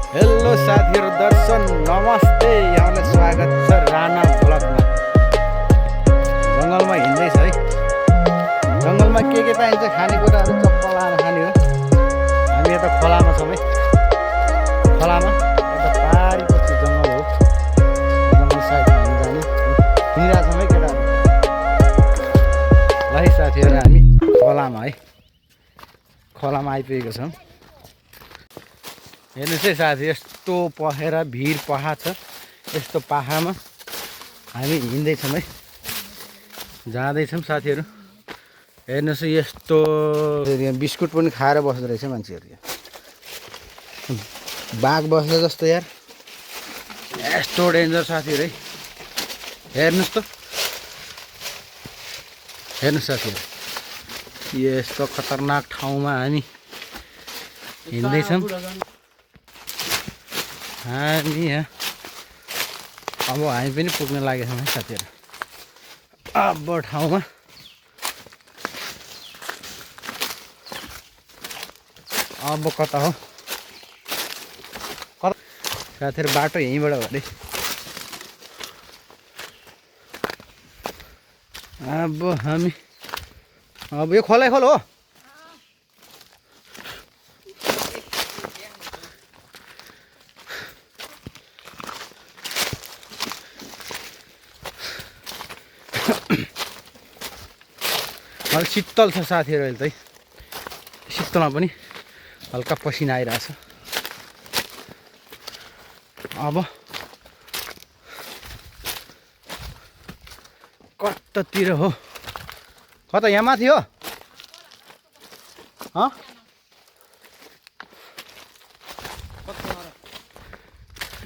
Hello साथीहरू, दर्शन नमस्ते, यहाँलाई स्वागत छ राणा ब्लगमा। जङ्गलमा हिँड्दैछ है। जङ्गलमा के पाइन्छ खानेकुराहरू चप्पल लाएर खाने हो। हामी यता खोलामा छौँ है। खोलामा यता पारिपट्टि जङ्गल हो। जङ्गल साइडमा हामी जाने हिँडिरहेको छौँ है केटाहरू। ल है साथीहरू, हामी खोलामा है, खोलामा आइपुगेको छौँ। हेर्नुहोस् है साथी, यस्तो पखेरा भिर पहा छ। यस्तो पाखामा हामी हिँड्दैछौँ है, जाँदैछौँ साथीहरू। हेर्नुहोस् है, यस्तो बिस्कुट पनि खाएर बस्दो रहेछ मान्छेहरू। यहाँ बाघ बस्छ जस्तो यार, यस्तो डेन्जर साथीहरू है। हेर्नुहोस् त, हेर्नुहोस् साथीहरू, यस्तो खतरनाक ठाउँमा हामी हिँड्दैछौँ। हामी यहाँ अब हामी पनि पुग्न लागेको छौँ है साथीहरू। अब ठाउँमा अब कता हो साथीहरू, बाटो यहीँबाट हो अरे। अब हामी अब यो खोलै खोल हो। अलिक शीतल छ साथीहरू, अहिले चाहिँ शीतलमा पनि हल्का पसिना आइरहेछ। अब कतातिर हो, कता यहाँ माथि हो?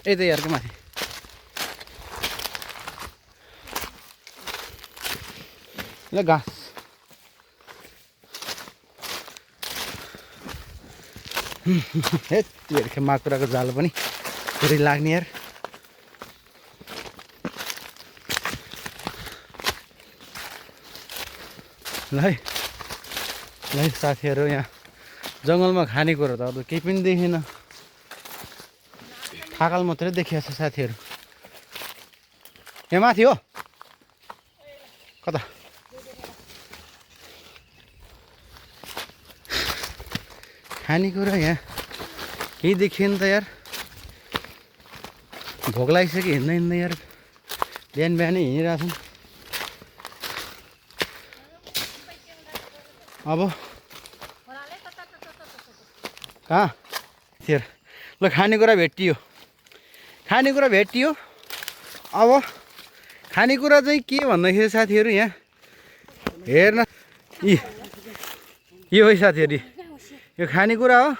यही त यारको माथि। ल घाँस यति माकुराको जालो पनि पुरै लाग्ने यार। ल है साथीहरू, यहाँ जङ्गलमा खानेकुरा त अब केही पनि देखिएन, थाकल मात्रै देखिएको छ साथीहरू। यहाँ माथि हो कता? खानेकुरा यहाँ केही देखिएन त यार। भोक लागिसक्यो, हिँड्दा हिँड्दा यार। बिहान बिहानै हिँडिरहेको छौँ। अब कहाँ थियो? ल खानेकुरा भेटियो, खानेकुरा भेटियो। अब खानेकुरा चाहिँ के भन्दाखेरि साथीहरू, यहाँ हेर्न, यो है साथीहरू, यो खानेकुरा हो।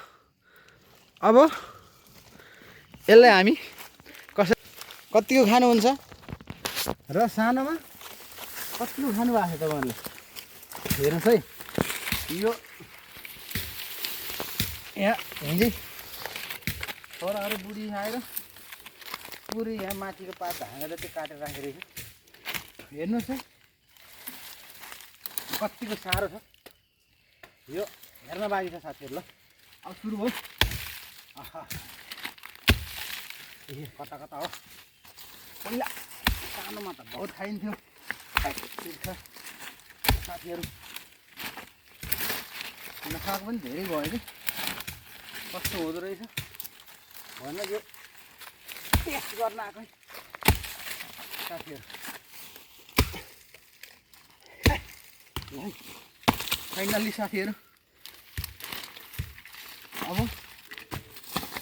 अब यसलाई हामी कतिको खानुहुन्छ र सानोमा कतिको खानु भएको छ तपाईँहरूले हेर्नुहोस् है। यो यहाँ हिँड्दै छोराहरू बुढी आएर पुरै यहाँ माथिको पात हाँगेर त्यो काटेर राखेको रहेछ। हेर्नुहोस् है कतिको साह्रो छ यो, हेर्न बाँकी छ साथीहरू। ल अब सुरु हो। आहा, ए कता कता हो? पहिला सानोमा त बहुत खाइन्थ्यो साथीहरू। नखाएको पनि धेरै भयो कि कस्तो हुँदो रहेछ भनेर यो टेस्ट गर्न आएको साथीहरू। फाइनल्ली साथीहरू, अब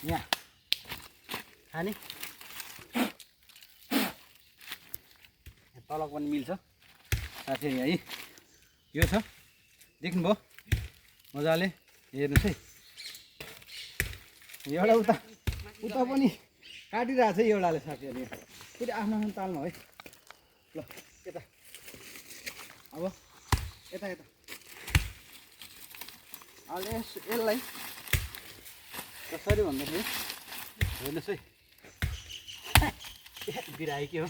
यहाँ खाने तलक पनि मिल्छ साथीहरू। यहाँ यो छ, देख्नुभयो मजाले। हेर्नुहोस् है, एउटा उता उता पनि काटिरहेको छ एउटाले साथीहरू। यहाँ फेरि आफ्नो आफ्नो तालमा है। ल यता, अब यता यता अहिले यसलाई कसरी भन्दाखेरि हेर्नुहोस् है, बिरायो के हो?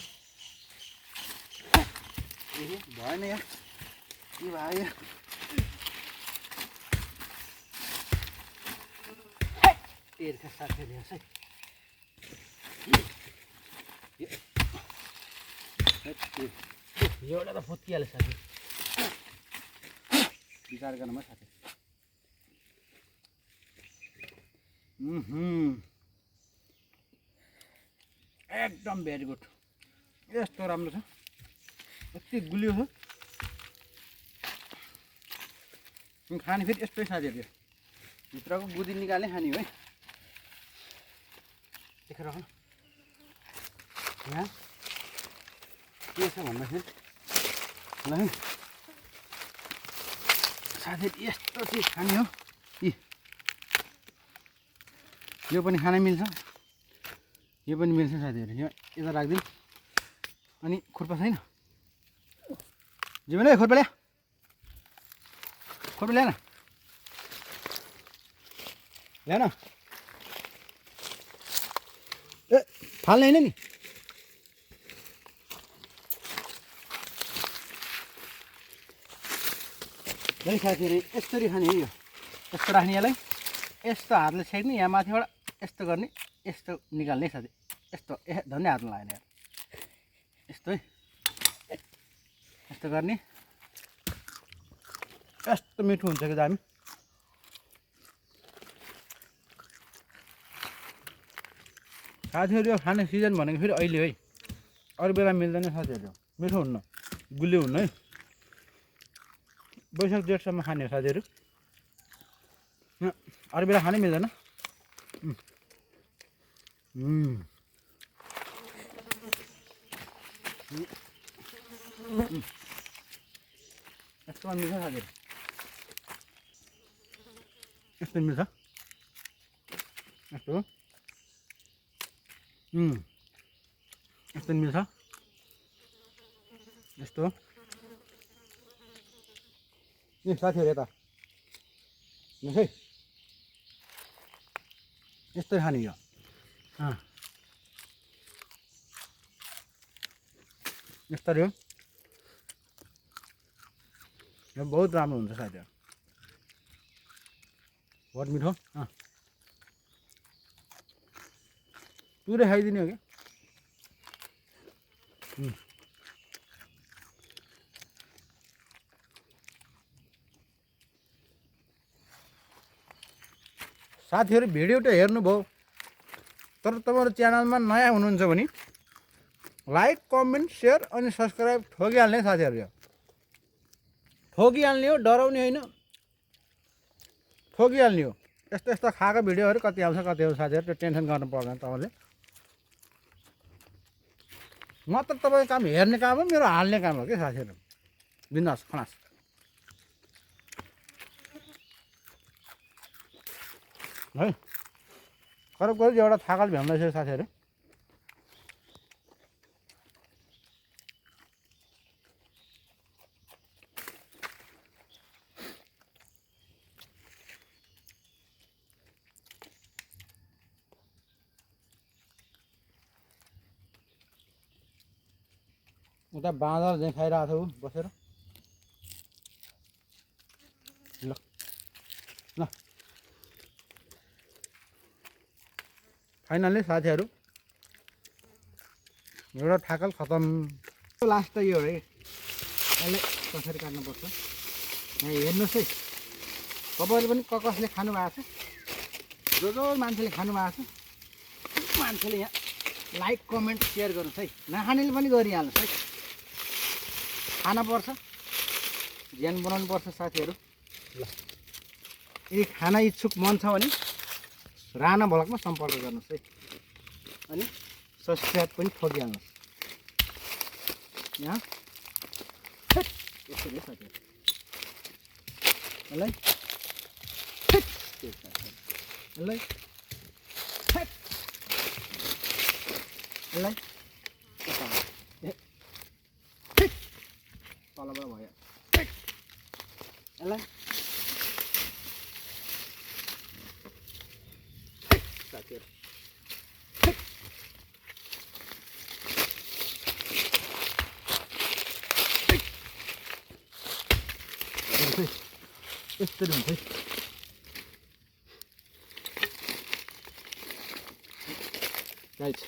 ए भएन यहाँ, के भयो? टेरका साथीहरू हेर्नुहोस् है, एउटा त फुत्किहाल्यो साथी विचार गर्नुमा साथी एकदम भेरी गुड यस्तो राम्रो छ यति गुलियो छ खाने फेरि यस्तै साथीहरू भित्रको गुदी निकाल्ने खाने हो है देखेर राख्नु यहाँ के छ भन्दाखेरि ल है साथीहरू यस्तो चिज खाने हो यो पनि खान मिल्छ यो पनि मिल्छ साथीहरू यहाँ यता राखिदिउँ अनि खुर्पा छैन जिमेन खुर्पा ल्या ल्यान ल्यान ए फाल्ने होइन नि है साथीहरू यसरी खाने हो यो यस्तो राख्ने यसलाई यस्तो हातले छेक्ने यहाँ माथिबाट यस्तो गर्ने यस्तो निकाल्ने साथी यस्तो धन्य हातमा लाग्ने यस्तो है यस्तो गर्ने यस्तो मिठो हुन्छ कि दामी साथीहरू यो खाने सिजन भनेको फेरि अहिले है अरू बेला मिल्दैन साथीहरू मिठो हुन्न गुलियो हुन्न है वैशाख जेठसम्म खाने हो साथीहरू अरू बेला खानै मिल्दैन यस्तोमा मिल्छ साथीहरू यस्तो मिल्छ यस्तो यस्तो मिल्छ यस्तो ए साथीहरू यता हेर्नुहोस् है यस्तै खाने यो यस्तरी हो यो बहुत राम्रो हुन्छ साथीहरू बहुत मिठो पुरै खाइदिने हो क्या साथीहरू भिडियो त हेर्नुभयो तर तपाईहरु च्यानलमा नयाँ हुनुहुन्छ भने लाइक कमेन्ट शेयर अनि सब्स्क्राइब ठोकिहाल्ने साथीहरू यो ठोकिहाल्ने हो डराउने होइन ठोकिहाल्ने हो यस्तो यस्तो खाएको भिडियोहरू कति आउँछ कति आउँछ साथीहरू त्यो टेन्सन गर्नु पर्दैन तपाईले मात्र तपाईको काम हेर्ने काम हो मेरो हाल्ने काम हो के साथीहरू बिन्दास खनास है करिब एउटा थाकल भ्याउँदैछ साथीहरू उता बाँदर चाहिँ खाइरहेको थियो बसेर ल ल फाइनली साथीहरू एउटा ठाकल खतम लास्ट त यो है यसलाई कसरी काट्नुपर्छ यहाँ हेर्नुहोस् है तपाईँहरूले पनि कसले खानु भएको छ जो मान्छेले खानु भएको छ मान्छेले यहाँ लाइक कमेन्ट सेयर गर्नुहोस् है नखानेले पनि गरिहाल्नुहोस् है खाना पर्छ ज्यान बनाउनु पर्छ साथीहरू ल यदि खाना इच्छुक मन छ भने राणा भ्लगमा सम्पर्क गर्नुहोस् है अनि सब्स्क्राइब पनि ठोकिहाल्नुहोस् यहाँ यसरी साथीहरू यसलाई यसलाई यसलाई तलबाट भयो यसलाई साथीहरू यसरी हुन्छ है गाइस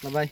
ल बाई।